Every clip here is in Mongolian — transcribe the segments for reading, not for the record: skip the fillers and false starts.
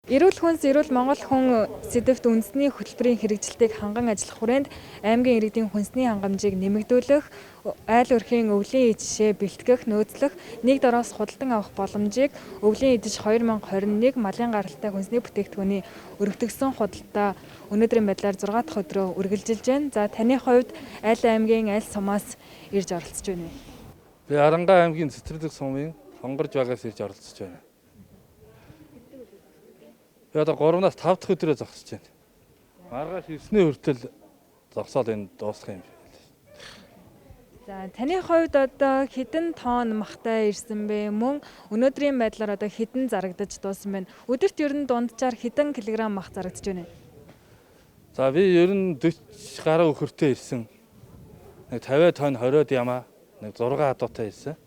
Эрүүл хүнс, эрүүл Монгол хүн сэдэвт үндэсний хөтөлбөрийн хэрэгжилтийг ханган ажиллах хүрээнд аймгийн иргэдийн хүнсний хангамжийг нэмэгдүүлэх, айл өрхийн өвлийн идшээ бэлтгэх, нөөцлөх, нэг дороос худалдан авах боломжийг өвлийн идэж 2021 малын гаралтай хүнсний бүтээгдэхүүний өргөтгөсөн худалдаа өнөөдрийн байдлаар 6 дахь өдрөө үргэлжилж байна. За таны хувьд аль аймгийн аль сумаас ирж оролцож байна вэ? Би Арангаа аймгийн Цэцэрлэг сумын Хонгорж багаас ирж оролцож байна. Би одоо 3-наас 5 дахь өдрөө зогсож байна. Маргааш 9-ний хүртэл зогсоол энэ дуусах юм. За таны хувьд одоо хэдэн тонн махтай ирсэн бэ? Мөн өнөөдрийн байдлаар одоо хэдэн зарагдаж дууссан бэ? Өдөрт ер нь дунджаар хэдэн килограмм мах зарагдаж байна вэ? За би ер нь 40 гаруй өхөртэй ирсэн. Нэг 50 тонн 20-од ямаа, нэг 6 адуутай ирсэн.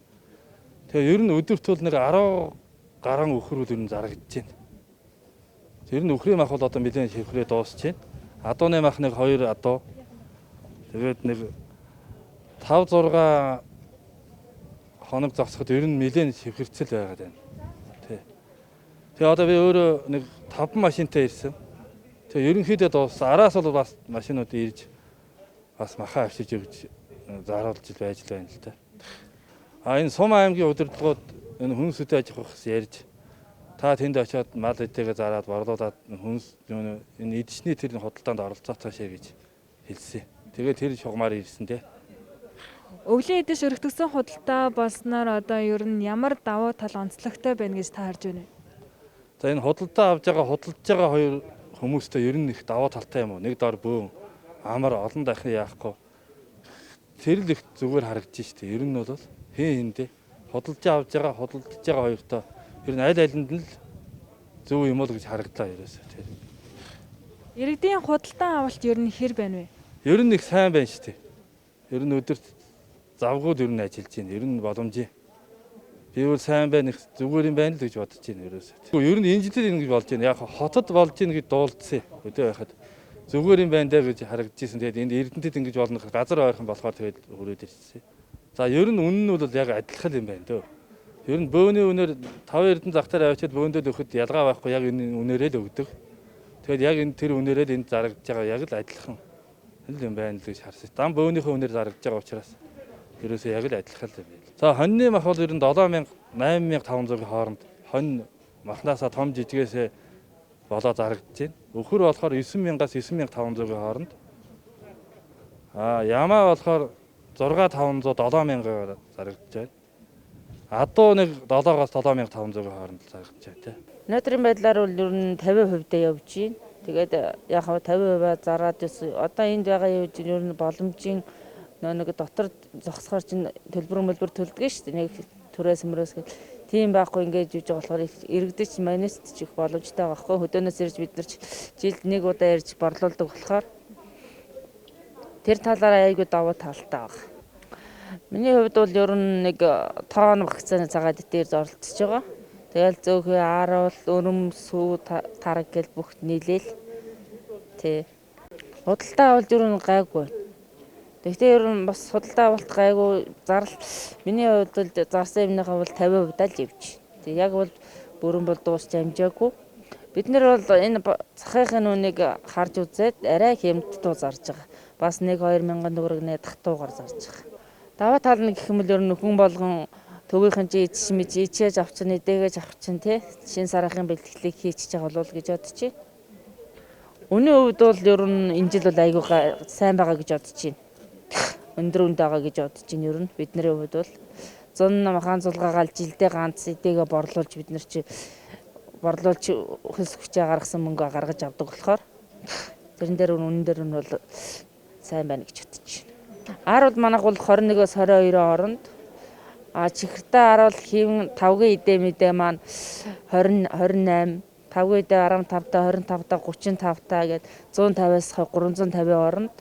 Тэгээ ер нь өдөрт бол нэг 10 гаруй өхрүүд ер нь зарагдаж байна. Тэр нь өхрийн мах бол одоо нэлээд шивхрээ дуусч байна. Адууны мах нэг 2 адуу. Тэгээд нэг 5 6 хоног зогсоход ер нь нэлээд шивхэрцэл байгаад байна. Тэ. Тэгээ одоо би өөрөө нэг 5 машинтай ирсэн. Тэгээ ерөнхийдөө дууссан. Араас бол бас машинууд ирж бас махаа авчиж өгч заруулж байж л байна л та. А энэ Сум аймгийн удирдлагууд энэ хүнс хөдөө аж ахуйгаас ярьж та тэнд очиод мал эдээгээ зараад борлуулад хүнс энэ эдшний тэр худалдаанд оролцоотойшээ гэж хэлсэн. Тэгээд тэр шугамар ирсэн те. Өвлийн эдэш өргөтгөсөн худалдаа болсноор одоо ер нь ямар давуу тал онцлогтой байна гэж та харж байна вэ? За энэ худалдаа авж байгаа худалдаж байгаа хоёр хүмүүстэй ер нь их давуу талтай юм уу? Нэг дор бөөн амар олон дахин яахгүй. Тэр л их зүгээр харагдаж штэ. Ер нь бол хин хиндэ худалдаж авж байгаа худалдаж байгаа хоёртой ер нь аль алинд нь л зөв юм уу гэж харагдлаа ерөөсөө тэр. Иргэдийн худалдан авалт ер нь хэр байна вэ? Ер нь их сайн байна шүү дээ. Ер нь өдөрт завгууд ер нь ажиллаж байна. Ер нь боломжийн. Би бол сайн байна их зүгээр юм байна л гэж бодож байна ерөөсөө. Ер нь энэ жилээр ингэж болж байна. Яг хотод болж байна гэж дуулдсан. Өдөө байхад зүгээр юм байна даа гэж харагдаж ирсэн. Тэгээд энд Эрдэнэтэд ингэж болно газар ойрхон болохоор тэгээд хүрээд ирсэн. За ер нь үнэн нь бол яг адилхан юм байна дөө. Ер нь бөөний үнээр 5 эрдэнэ зах дээр авчиад бөөндөө өгөхөд ялгаа байхгүй яг энэ үнээрээ л өгдөг. Тэгээд яг энэ тэр үнээрээ л энд зарагдж байгаа яг л адилхан л юм байна л гэж харсан. Дан бөөнийхөө үнээр зарагдж байгаа учраас ерөөсөө яг л адилхан л юм байна. За хоньны мах бол ер нь 7000 8500-ийн хооронд хонь махнаасаа том жижигээсээ болоо зарагдж байна. Өхөр болохоор 9000-аас 9500-ийн хооронд. Аа ямаа болохоор 6500 7000-аар зарагдж байна. Адуу нэг 7-оос 7500-ийн хооронд зарагдаж байна тий. Өнөөдрийн байдлаар бол ер нь 50% явж байна. Тэгээд яг 50% зараад байсан. Одоо энд байгаа юу чинь ер нь боломжийн нэг дотор зогсохоор чинь төлбөр мөлбөр төлдөг шүү дээ. Нэг түрээс мөрөөс гэх тийм байхгүй ингэж юуж байгаа болохоор иргэдэж манест ч их боломжтой байгаа хгүй. Хөдөөнөөс ирж бид нар жилд нэг удаа ирж борлуулдаг болохоор тэр талаараа айгүй давуу талтай байгаа. Миний хувьд бол ер нь нэг тонн вакцины цагаад дээр оролцож байгаа. Тэгэл зөөхөө ааруул, өрөм, сүү, тараг гэл бүх нийлээл. Тий. Худалдаа авалт ер нь гайгүй. Гэхдээ ер нь бас худалдаа авалт гайгүй зарл миний хувьд бол зарсан юмныхаа бол 50% л явж. Тэг яг бол бүрэн бол дуусч амжаагүй. Бид нэр бол энэ захынхын үнийг харж үзээд арай хямдтуу зарж байгаа. Бас 1-2 мянган төгрөг нэ татуугаар зарж байгаа. Даваа тал нь гэх юм бол ер нь хүн болгон төвийнхэн чи ичш мэж ичээж авчин эдээгээч авчин тий шинэ сарынхын бэлтгэлийг хийчихэж байгаа болов гэж бодож байна. Үнийн хувьд бол ер нь энэ жил бол айгүй сайн байгаа гэж бодож байна. Өндөр үнд байгаа гэж бодож байна ер нь бидний хувьд бол 100 хаан зулгаагаал жилдээ ганц эдээгээ борлуулж бид нар чи борлуулж хөлс хүчээ гаргасан мөнгө гаргаж авдаг болохоор тэрэн дээр үнэн дээр нь бол сайн байна гэж бодож байна. Ар бол манайх бол 21-өөс 22 оронд а чихэртэй ар бол хэвэн тавгийн идэ мэдээ маань 20 28 тавгийн идэ 15 та 25 та 35 та гээд 150-аас 350 оронд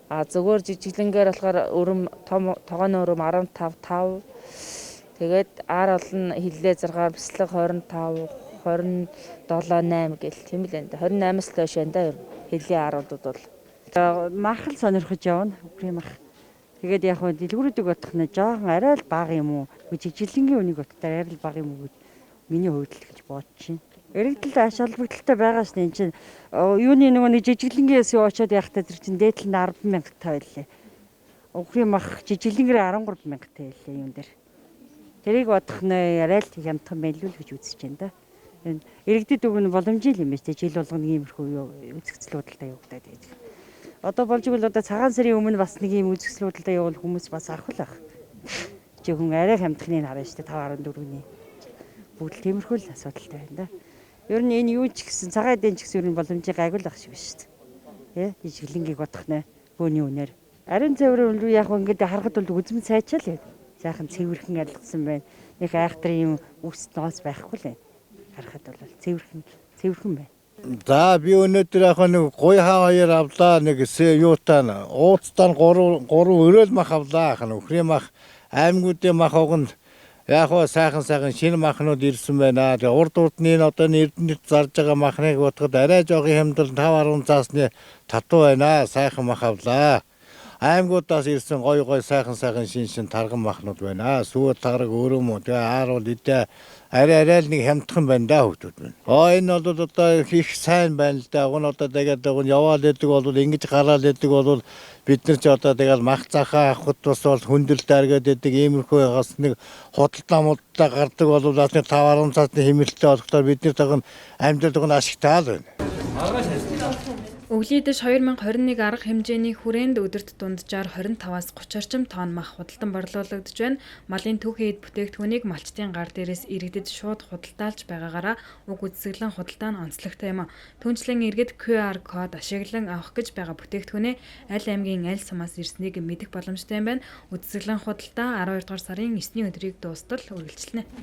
а зөвхөн жижиглэнгээр болохоор өрөм том тогооны өрөм 15 5 тэгээд ар бол нь хиллээ 6 бислэг 25 27 8 гэл тийм л энэ 28-аас доош энэ да хиллийн аруудад бол мах л сонирхож явна. Үхрийн мах. Тэгээд яг нь дэлгүүрүүдийг бодох нь жоохон арай л бага юм уу? Жижиглэнгийн үнийг бодохоор арай л бага юм уу гэж миний хувьд л гэж бодож байна. Иргэдэл ач холбогдолтой байгаа шнэ энэ чинь юуны нөгөө нэг жижиглэнгээс юу очоод явахтаа тэр чинь дээдл нь 10 мянгатай байлээ. Үхрийн мах жижиглэнгээр 13 мянгатай байлээ юм дээр. Тэрийг бодох нэ арай л хямдхан байл л гэж үзэж байна да. Энэ иргэдэд өгнө боломжтой юм байна шүү дээ. Жил болгоно иймэрхүү юу үзэсгэлэн худалдаа явагдаад байдаг. Одоо болж игэл одоо цагаан сарын өмнө бас нэг ийм үзэсгэлэн худалдаа явуул хүмүүс бас авах л ах. Чи хүн арай хямдхныг харна шүү дээ 5.4-ний. Бүгд л тиймэрхүү л асуудалтай байна да. Ер нь энэ юу ч гэсэн цагаан эдэн ч гэсэн ер нь боломжийг гайгүй л ах шиг байна шүү дээ. Тэ жижиглэнгийг бодох нэ бөөний үнээр. Ариун цэвэр үл яг ингээд харахад бол үзмэн сайчаал байд. Сайхан цэвэрхэн арилгасан байна. Нэг айхтар юм үс ноос байхгүй л байна. Харахад бол цэвэрхэн цэвэрхэн байна. За би өнөөдөр яг нэг гуй хаа хоёр авлаа, нэг юутаа ууцтаа 3 3 өрөөл мах авлаа ах нь үхрийн мах аймагуудын мах огонд яг хоо сайхан сайхан шинэ махнууд ирсэн байна. Тэгээ урд урдны энэ одоо Эрдэнэт зарж байгаа махныг бодоход арай жоохон хямдрал 5 10 цаасны татуу байна. Сайхан мах авлаа. Аймагуудаас ирсэн гоё гоё сайхан сайхан шин шин тарган махнууд байна. Сүүр тараг өөрөө мө тэгээ аар бол идэ арай арай л нэг хямдхан байна да хүмүүс минь. Аа энэ бол одоо их сайн байна л да. Уг нь одоо тэгээд уг нь яваал идэг бол ингэж гараал идэг бол бид нар ч одоо тэгээд мах захаа авахд бас бол хүндрэлт аргаад идэг иймэрхүү бас нэг худалдаа мудалдаа гардаг бол бас нэг 5 10 цаасны хэмнэлттэй болохоор бид нар тагн амьдрал уг нь ашигтай л байна. Өвлийн идэж 2021 арга хэмжээний хүрээнд өдөрт дунджаар 25-аас 30 орчим тонн мах худалдан борлуулагдаж байна. Малын түүхэн эд бүтээгдэхүүнийг малчдын гар дээрээс иргэдэд шууд худалдаалж байгаагаараа уг үзэсгэлэн худалдаа нь онцлогтой юм. Түүнчлэн иргэд QR код ашиглан авах гэж байгаа бүтээгдэхүүнээ аль аймгийн аль сумаас ирснийг мэдэх боломжтой юм байна. Үзэсгэлэн худалдаа 12 дугаар сарын 9-ний өдрийг дуустал үргэлжилнэ.